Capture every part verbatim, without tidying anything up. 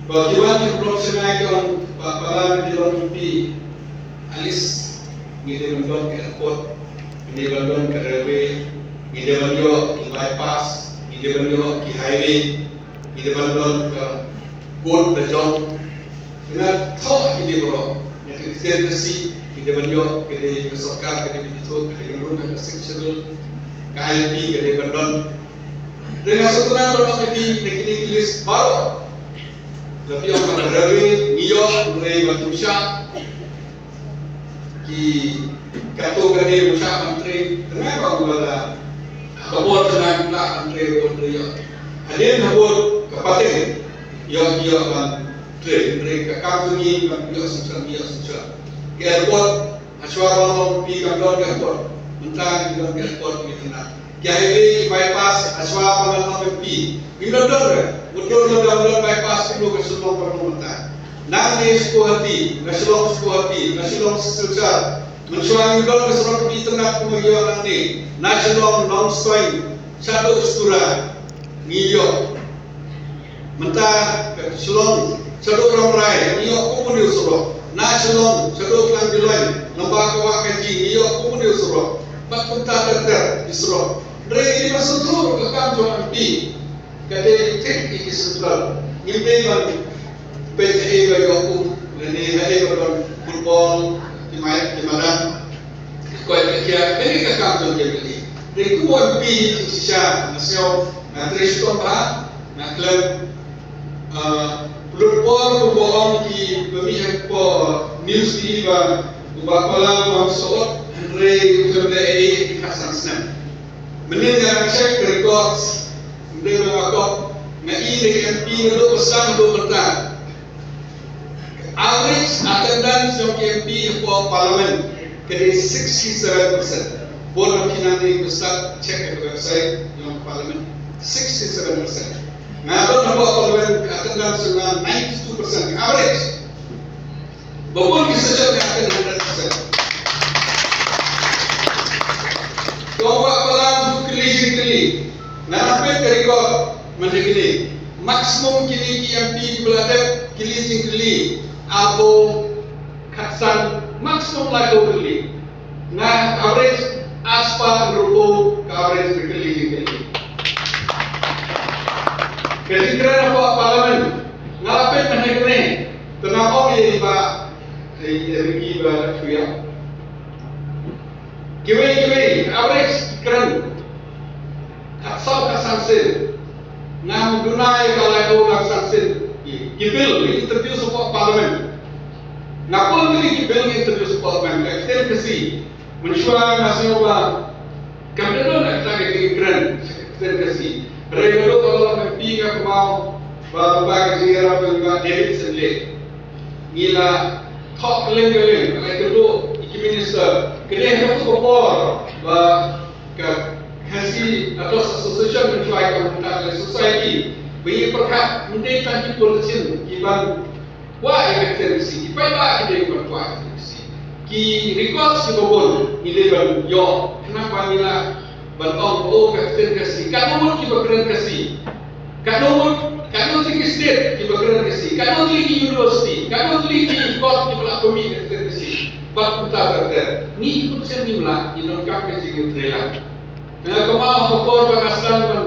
Ba ki wan ki pynlong sngewbha ki ong ba palat ki long pi. At least ngi dei ban don ka airport, ngi dei ban don ka railway, ngi dei ban ïoh ki bypass, ngi dei ban ïoh ki highway, ngi dei ban don ka port la jong. Nga thoh ki dei baroh, nga ka ktien Khasi, ngi dei ban ïoh, ka dei ka sorkar, ka dei ban ïoh, ka dei ban don ka Sixth Schedule, ka I L P, ka dei ban don. Dei nga sngewtynnat baroh ki dei kine ki list baroh. La phi ong ba ka railway ngi ïoh, hynrei ba kim shah. Ki katto katne kim shah ban trei. Tang ba u la ka bor tang ba la ban trei, ban trei ïoh. Hadien ha bor ka pateng ïoh, ïoh ban trei, hynrei ka kam jong ngi ban ïoh sngewsih, ïoh sngewsih. Ki airport, hashwa ba nga long M P kam don ka airport. Mynta ngi don ka airport, ngi tynnat. Ki highway, ki bypass, hashwa ba nga long M P ngim don don re. Ngut don don don bypass kumno ka Shillong ka long mynta. Nangne sha Guwahati, na Shillong sha Guwahati, na Shillong sha Silchar. Mynshuwa ngim don ka surok, ngi tynnat kumno ïoh nangne. Na Shillong Nongstoiñ shaduh sha Tura ngi ïoh. Mynta ka Shillong shaduh Rambrai ngi ïoh kumno u surok. Na Shillong shaduh Klang Biloin, lem bad ka Wah Kaji ngi ïoh kumno u surok. Bad kumta ter ter ki surok. Hynrei ngi ba sngewthuh ka kam jong M P. Ka dei thik ïa ki central. Ngim dei ban peit haei ba ïoh um lane haei ba don football, ki mai, ki madan. Koit ka khia, kane ka kam jong ki M L A. Dei kumno M P hi jingshisha, nga sngew, nga trei shitom bha, nga khlem, ah, lut por kumba ong ki ba mih hapoh news ki ba u Bah Palau u ong sot, hynrei u khlem leh ei ei khatsan snem. Mynnin nga dang check the records, ym dei ba nga kop, nga i dei M P naduh ba sdang haduh mynta. Average attendance jong ki M P hapoh Parliament ka dei sixty-seven percent. Bun na phi nangne phi start check ha ka website jong Parliament, sixty-seven percent. Nga don hapoh Parliament, ka attendance jong nga ninety-two percent average. Ba bun ki session ka attend hundred percent. Ko Bah Palau, kylli jingkylli. Nga la peit ka record mynta kine. Maximum kine ki M P kiba la dep kylli jingkylli, arphew khatsan, maximum laiphew kylli. Nga average arspah hynriewphew ka average ka kylli jingkylli. Ka jingkren hapoh Parliament nga la peit mynta kine. Te nga ong ïa i Bah, ïa i Ricky ba la shu ïap. Kiwei kiwei, average ki kren khatsaw khatsan sien. Ngam duna ïa ka laiphew khatsan sien. Ki bill ngi introduce hapoh Parliament. Nga pule ki bill ngi introduce hapoh Parliament, ka ktien Khasi. Mynshuwa nga sngew ba kam dei don kata ka jingkren, ka ktien Khasi. Hynrei naduh ba nga long M P nga kynmaw ba, ba ka jingïarap jong i Bah David Senlei. Ngi la thoh kylleng kylleng, la ïakynduh ïa ki minister. Kane ha kato ka por ba ka Khasi Authors Association, mynshuwa ka Myntoi Society, ba ngi pyrkhat ym dei tang ki politician kiban kwah ïa ka ktien Khasi, ki paidbah ki dei ban kwah ïa ka ktien Khasi. Ki records kiba bun ngi dei ban ïoh, khnang ba ngi lah ban ong, oh, ka ktien Khasi. Katno ngut kiba kren Khasi? Katno ngut, katno tylli ki state kiba kren Khasi? Katno tylli ki university? Katno tylli ki court kiba la pynmih ka ktien Khasi? Bad kumta ter ter. Ngi ki politician ngim lah, ngi donkam ka jingïatreilang. Nga kynmaw ha ka por ba nga sdang ban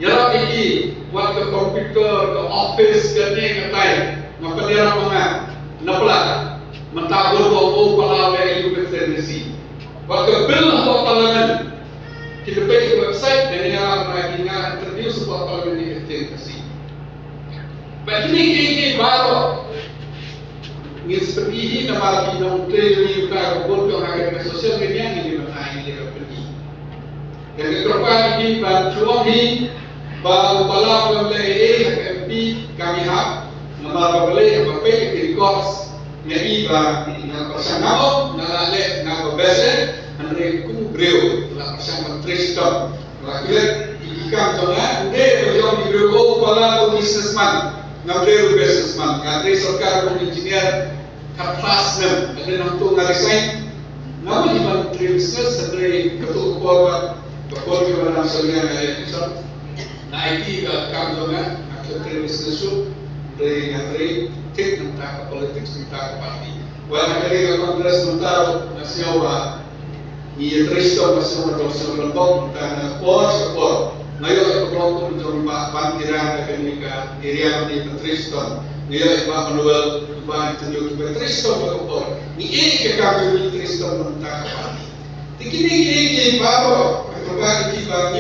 ïarap ïa ki, wat ka computer, ka office, kane katai, nga pynïarap ma nga na Palat. Mynta bun ba u Palau leh aïu ka ktien Khasi. Wat ka bill hapoh Parliament, ki dei peit ka website, kane nga ïarap ma nga, introduce hapoh Parliament ïa ka ktien Khasi. Bad kine kiei kiei baroh ngin sa pyni hi namar ki nongtrei jong ngi mynta ka bun jong ha ka social media, ngin ïa batai, ngin ïa pyni. Te nga kyrpad ïa phi ban shu ong hi ba u Palau u leh ei ei ha ka M P kam ïahap, namar ba balei, haba peit ïa ki records nga i ba nga pyrshang, nga ong nga la leh, nga ba best eh, hynrei kum u briew la pyrshang ban trei shitom. Nga klet ïa ki kam jong nga, ym dei ba jong ki briew, oh, u Palau u businessman. Ngam dei u businessman, nga trei sorkar kum engineer khatphra snem, hadien nangta nga resign. Nga wan ban trei business, hynrei kato ka por ba ka por kiba nang sha nga, nga leh election. Nga aiti ka kam jong nga, nga klet trei business shuh. Re nga re thik nangta ka politics nangta ka party. Wan ha ka re ka Congress nangta nga sngew ba ngi ïa trei shitom, nga sngew ba dok shitom lembok nangta na ka por sha ka por. Nga ïoh ïa ka por kum jong ba ban tirang ka kane ka area kane ka trei shitom. Nga ïoh ïa ba Manuel ba ngi tynjuh ba trei shitom ka por. Ngi ïa ka kam jong ngi trei shitom nangta ka party. Te kine kine ki baroh ka ba ki ba